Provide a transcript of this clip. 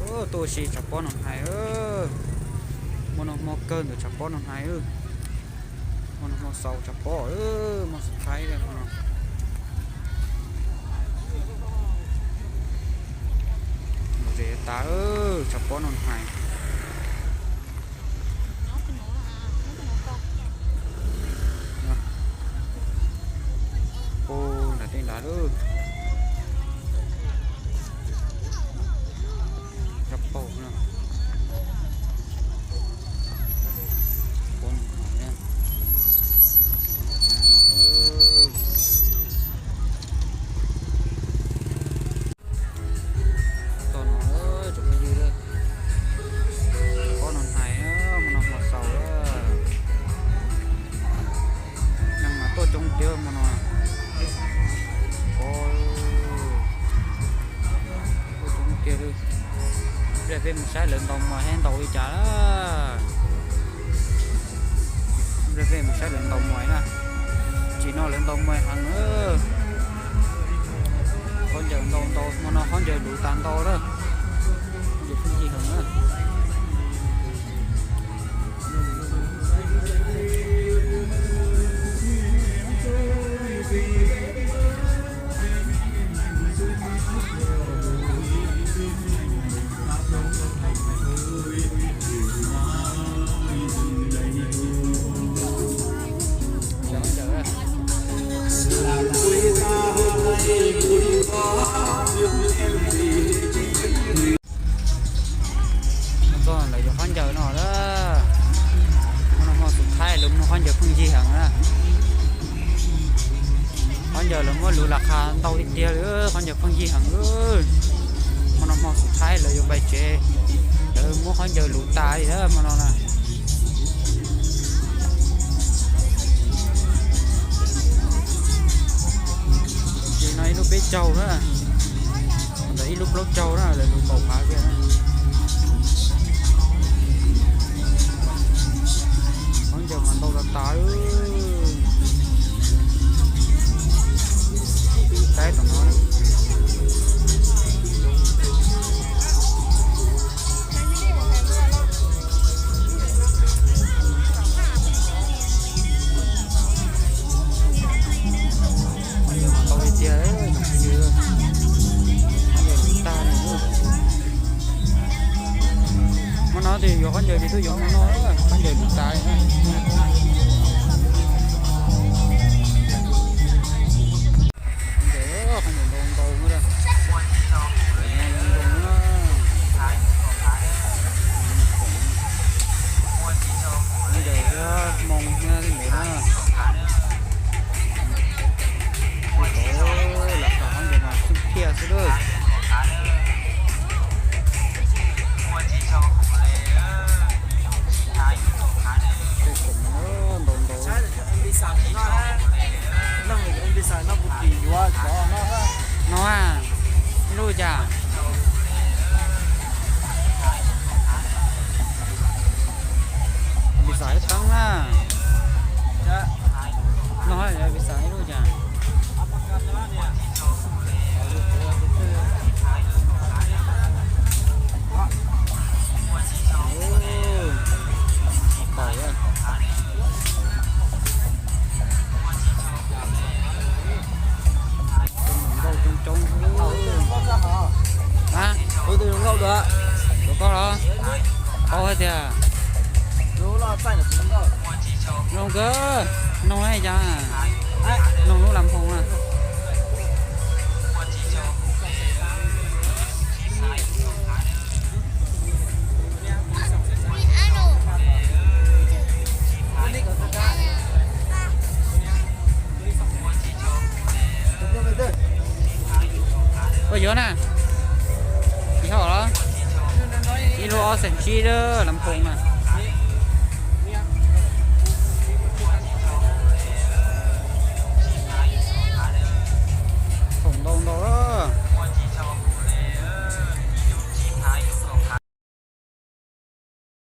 Tuaj ua si tshav pob Noo Hais. Hmo no hmo kawg ntawm tshav pob Noo Hais. Hmo no hmo xaus tshav pob, hmo xub thaib hmo no. Lom zem tas tshav pob Noo Hais. Pu nram tej nrad lawm. Rab paug no. Tog no tsoom phooj ywg, tshav pob Noo Hais, hmo no hmo xaus, neeg mas tuaj coob tiag hmo no. Tuaj coob tiag li. Nplej peb mus saib lawv ntaus muas thiab ntaus li cas lawm. Nplej peb mus saib lawv ntaus muas na. Tsim no lawv ntaus muas heev na. Khaub ncaws ntau ntau, hmo no khaub ncaws luv tas ntau lawm. Khaub ncaws pheej yig heev na. Txog ntawm yus khaub ncaws no lawm. Hmo no hmo xub thaib lawv muab khaub ncaws pheej yig heev na. Khaub ncaws lawv muab luv las khas ntau tiag tiag li, khaub ncaws pheej yig heev. Hmo no hmo xub thaib lawv yuav pais tsev, lawv muab khaub ncaws luv tas li lawm hmo no na. Ces no ib lub peb caug na, ntawm ib lub plaub caug na, lawv luv npaum phav kiag na. Khaub ncaws mas ntau tas tas. Saib tom no. Ntau tiag tiag, tag. Hmo no ces yuav khaub ncaws ces tuaj yuav hmo no, khaub ncaws luv tas. Khaub ncaws ntau ntau na. Khaub ncaws Hmoob thiab ntawd na. Tus lam khas khaub ncaws mas xwb phiaj xwb lawm. Ntau ntau. No, ib lub cas? Pis xas ib teeb na. No, pis xas ib lub cas? Nkauj coob coob. Tus nkauj dua. Tus koj los? Paub hais tias zoo nkauj, noog li cas? Noog lub las phoos na. Ua yuav na. Tsis hau los? Ib lub ob xees tsib lub las phoos na.